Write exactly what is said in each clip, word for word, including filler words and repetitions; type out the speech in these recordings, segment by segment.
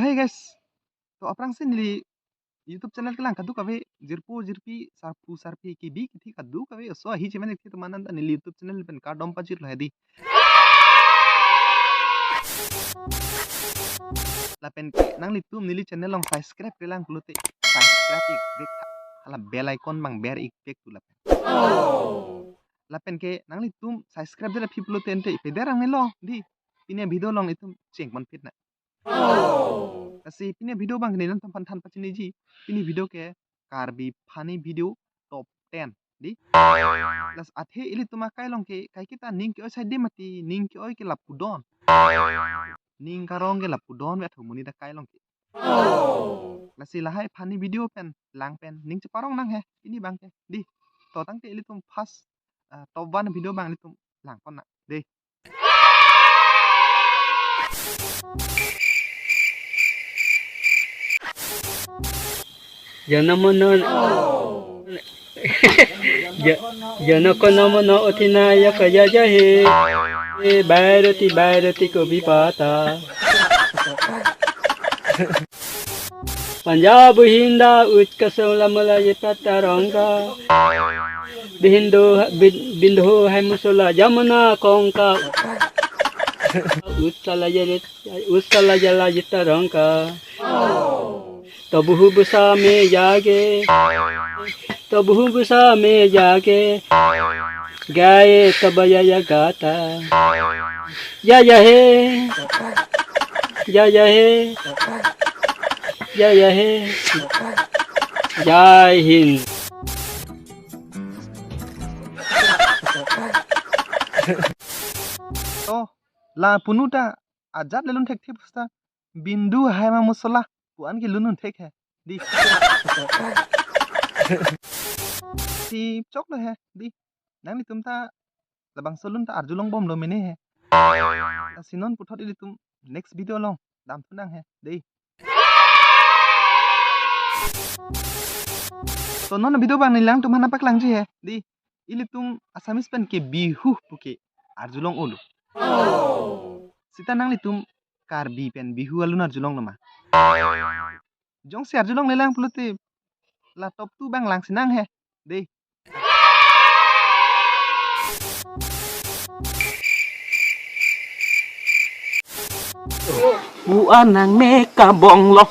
Hey guys, to aphrangsi neli YouTube channel kelang kadokave, jirpo jirpi, sarpo sarpi, kebi kethe kadokave, oso ahi chemen thekthe atum aphan ta neli YouTube channel pen kardom pajirlo hedi. Lapen ke nanglitum neli channel along subscribe-re lang pulote subscribe-ik vek tha. Hala bell icon abang ber-ik vek thu lapen. Lapen ke nanglitum subscribe-det aphi pulote ante peder ang nelo di. Pini avideo along itum chengponphit nang. Lasi pini avideo abang ke nelitum aphan than pachiniji. Pini avideo ke Karbi funny video top ten di. Lasi athe ilitum akai along ke kaiketa ning ke-oi saide mati, ning ke-oi ke lapu don. Ning karong ke lapu don ve athumuni ta akai along ke. Lasi lahai funny video pen lang pen ning cheparong nang he pini abang ke di. To tangte ilitum first, ah, top one video abang ilitum langpon nang di. Jana mono, ja-, jana kono mono othina ya kaya jahe. Eh, bairoti, bairoti ko bipata. Punjab hinda utkaso lamala ye patarongka. Bindo, bin-, bindo hai musola jamuna kongka. Utsala jale, utsala jala jitarongka. Tobuhu busa me jage. Tobuhu busa me jage. Gaye tobaya ya gata. Ya ya he. Ya ya he. Ya ya he. Jai Hind. Oh, la punu ta ajat le lun thekthe pusta. Bindo hai ma musola pu-an ke lun un thek he di. Si choklo he di. Nanglitum ta labangso alun ta arjulong bomlo mene he. Lasi non puthot ilitum next video along damthu nang he di. To non video abang neli nangtum aphan paklangji he di. Ilitum Assamese pen ke Bihu puke arjulong-olo. Sita nanglitum Karbi pen Bihu alun arjulonglo ma? Jongsi arjulongle lang pulote la top two abang langsi nang he di. Pu-an nangme kabonglo.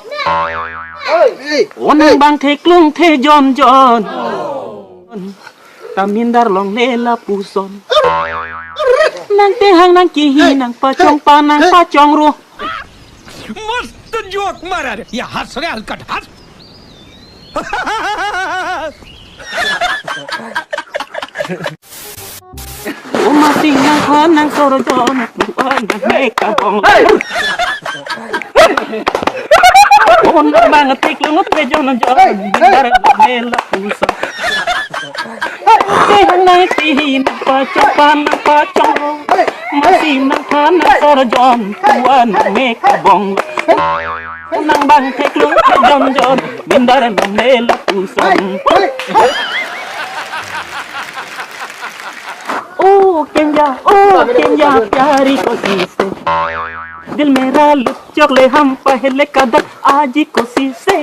O nang bang theklong the jonjon. Tamindar longle lapuson. Nang tehang nang kihi nang pachong pa nang pachong ro. मस्त जोक मारा रे. या हंस रे हलकट, हंस. O masi nang phan nang sorjon, pu-an nangme kabong. O nang bang theklong the jonjon, bindar longle lapuson. Tehang nang kihi nang pachong pa nang pachong ro. Masi nang phan nang sorjon, pu-an nangme kabong. Nang bang theklong jonjon, bindar longle lapuson. ओ केंजा, ओ केंजा, प्यारी कोसी से दिल मेरा लुचक ले हम पहले कदम आजी कोसी से.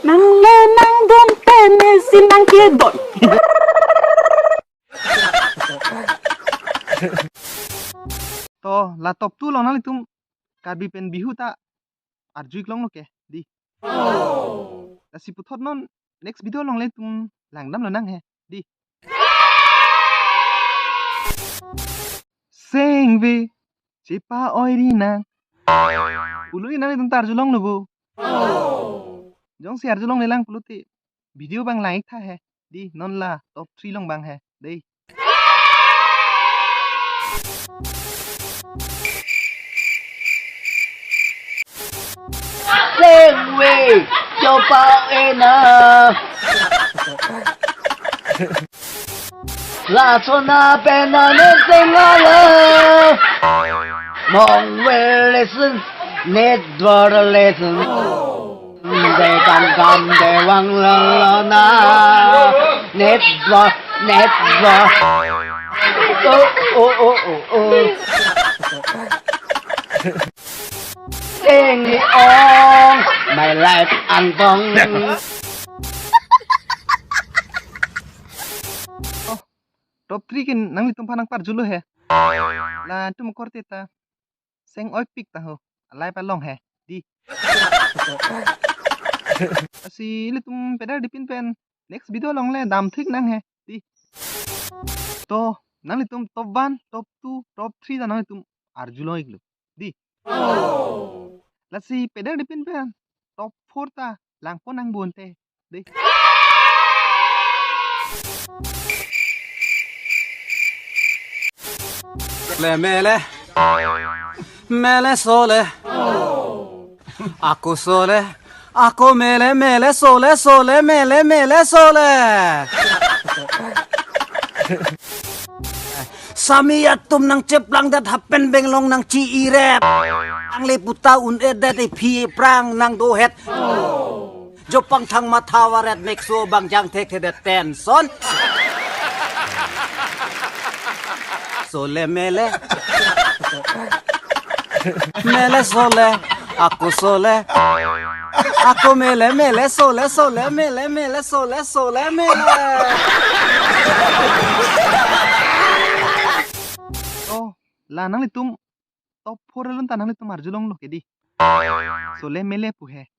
Nang le nang dun tene si nang kedon. To la top two along nanglitum Karbi pen Bihu ta arju-ik longlo ke di. Lasi puthot non next video along le itum langdamlo nang he di. Sengve chepa-oi ri nang. Pulo ni nanglitum ta arjulonglo bo. Jongsi arjulongle lang pulote video abang lang-ik tha he di, non la top three along abang he di. Sengve chepa-oi na. Lason apen anet sengala. Mong we lesen, net dwar lesen. De kam kam de wang la la na. Net dwar, net dwar. Oh, oh, oh, oh, oh. Eng, Right, anbong. Oh, top three ke nanglitum aphan nangparjulo he. Latum korte ta seng oipik ta ho. Alai palong he. Di. Lasi ilitum pedar dipin pen next video along le damthik nang he. Di. To, nanglitum top one, top two, top three ta nanglitum arjulong iklo. Di. Lasi pedar dipin pen top four ta langpon nang bonte. Di. Le mele. Mele sole. Ako sole. Ako mele, mele sole, sole, mele, mele sole. Sami atum nangcheplang dat hapen benglong nangchi-irep. Ang le puta un-edet iphi prang nangdohet. Jopang thang matha varet mek so bang jang thekthedet tension. Sole mele. Mele sole. Ako sole. Ako mele, mele sole, sole mele, mele sole, sole mele. Oh, la nanglitum top four alun ta nanglitum arjulonglo ke di. Sole mele pu he.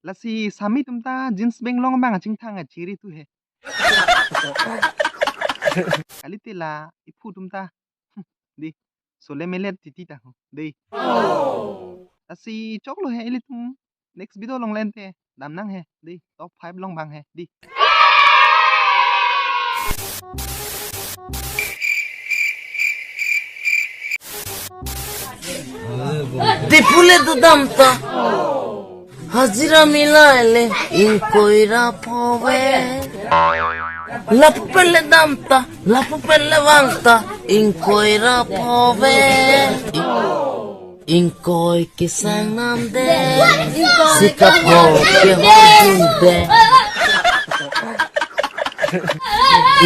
Lasi sami atum ta jeans benglong bang achingthang achiri tu he. Kalite la iphu atum ta. Hmm, di. Sole mele titi ta ho. Di. Lasi choklo he ilitum next video along le ante dam nang he. Di. Top five along bang he. Di. Dipule dodam ta. Hajira milai le ingkoi ra phove. Lapu pen le dam ta, lapu pen le vang ta, ingkoi ra phove. Ingkoi kesang namdet, si kapho kehor jungdet.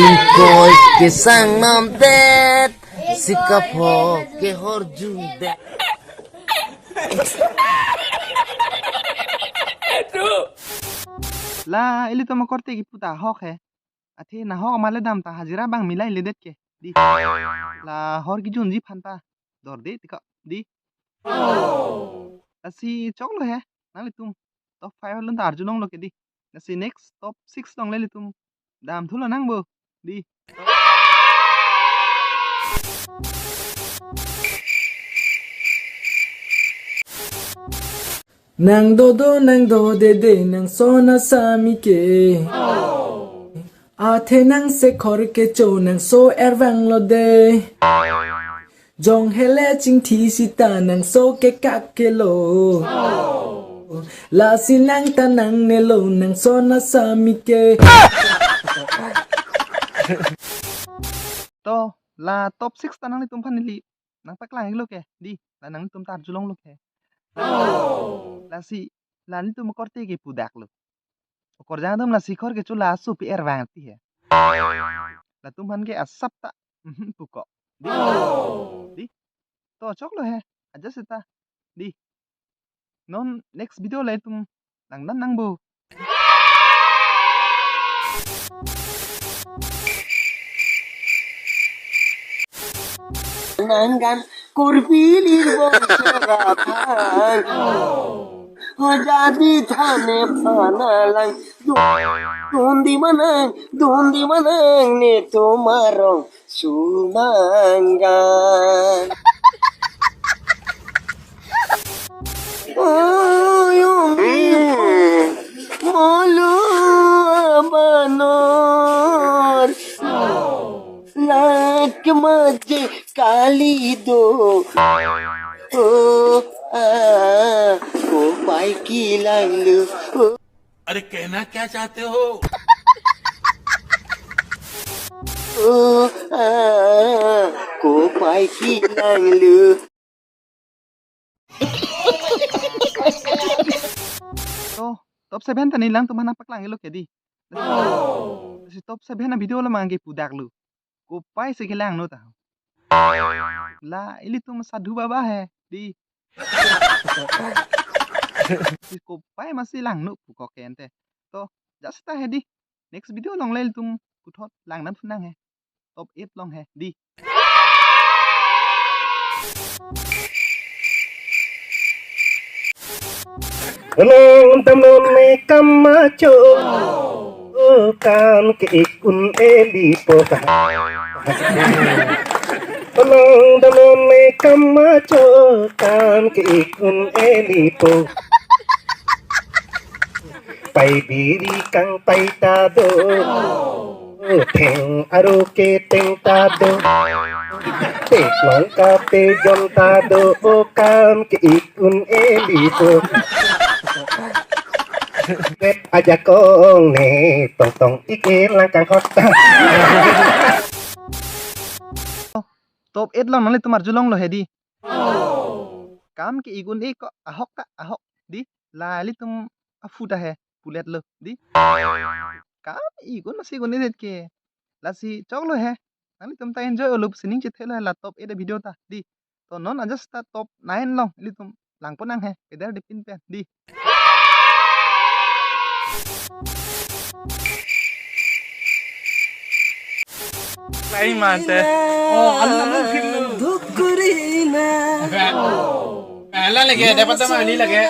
Ingkoi kesang namdet, si kapho kehor jungdet. La ilitum akorte kipu ta ahok he. Athe nahok amat le dam ta hajira bang milai ledet ke. Di. La hor kijunji aphan ta dorde tika. Di. Lasi choklo he. Nanglitum top five alun ta arjulonglo ke di. Lasi next top six along le ilitum damthulo nang bo. Di. Nang dodo nang dodede nang son asami ke. Athe nang sekhor kecho nang so ervanglo de. Jong hele chingthi sita nang so kekak kelo. Lasi nang ta nangnelo nang son asami ke. To, la top six ta nanglitum aphan neli nangpaklang iklo ke. Di, la nanglitum ta arjulonglo ke. Lasi, la nelitum akorte kipu daklo. Okorjang atum la sekhor kecho laso pi ervang ti he. Latum aphan ke asap ta. Mhm, puko. Di. Di. To choklo he. Aja seta. Di. Non next video le ilitum langdam nang bo. Nanggan kurpi lirbong seraphan. Hojadi thane phana lang. Dundi manang, dundi manang netum arong sumanggan. Oyong molu abanor. Lak maje kali do. Oh, ah, kopai kelanglo. Oh. अरे कहना क्या चाहते हो? Oh, ah, kopai kelanglo. To, top seven ta neli nangtum aphan nangpaklang iklo ke di. Si top seven a video lo mang kepu daklo. Kopai si kelanglo ta. La ilitum sadhu baba he di. Si kopai masi langno pu kok ke ante. To, jasta he di. Next video along le ilitum puthot langdam thu nang he. Top eight along he di. Along damlo me kamacho, kam ke-ik un-e lipo ka. Along damlo me kamacho, kam ke-ik un-e lipo. Pai biri kangpai ta do, theng aro keteng ta do. Teklong kapejon ta do, o kam ke-ik un-e lipo. Wet ajakong ne, tongtong ik-e lang kanghot ta. Top eight along nanglitum arjulonglo he di. Kam ke-ik un-e ko ahok ta ahok di. La ilitum aphu ta he puletlo di. Kam ik un masi ik un-edet ke. Lasi choklo he. Nanglitum ta enjoy olo, sining chethelo he la top eight a-video ta di. To non ajasta top nine along ilitum langpon nang he. Peder de pin pen di. Klai mante. Oh, alu namu film namu. Dukurina. Pehla lage, dapat sama ali lage.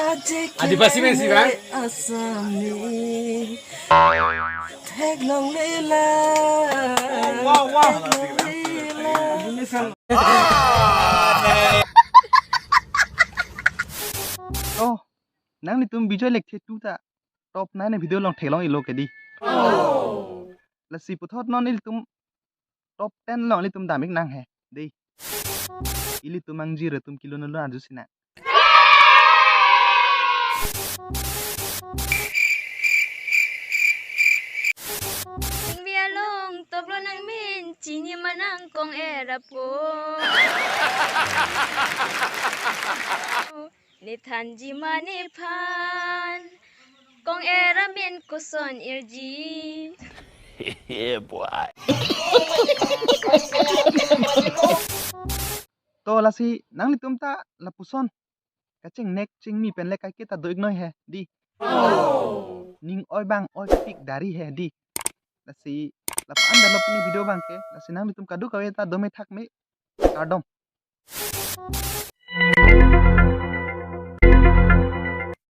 Adipasi pensi, bang. Asami. Theklong lela. Wah, wah. Theklong lela. Oh, nanglitum Bijoy Lekthe two ta top nine a-video along theklong iklo ke di. Lasi puthot non ilitum top ten along ilitum dam ik nang he di. Ilitum angjir atum kelun alun arjusi nang. Ingvi along toklo nang min chini manang kong-er apo. Ne thanji ma nephan kong-er amen koson irji. Yeah, boy. To lasi nanglitum ta lapuson kachingnek chingmi pen le kaiketa do-ik noi he di. Ning oi bang oipik dari he di. Lasi lapu-an dalo pini video abang ke. Lasi nanglitum kadokave ta dome thakme. Kardom.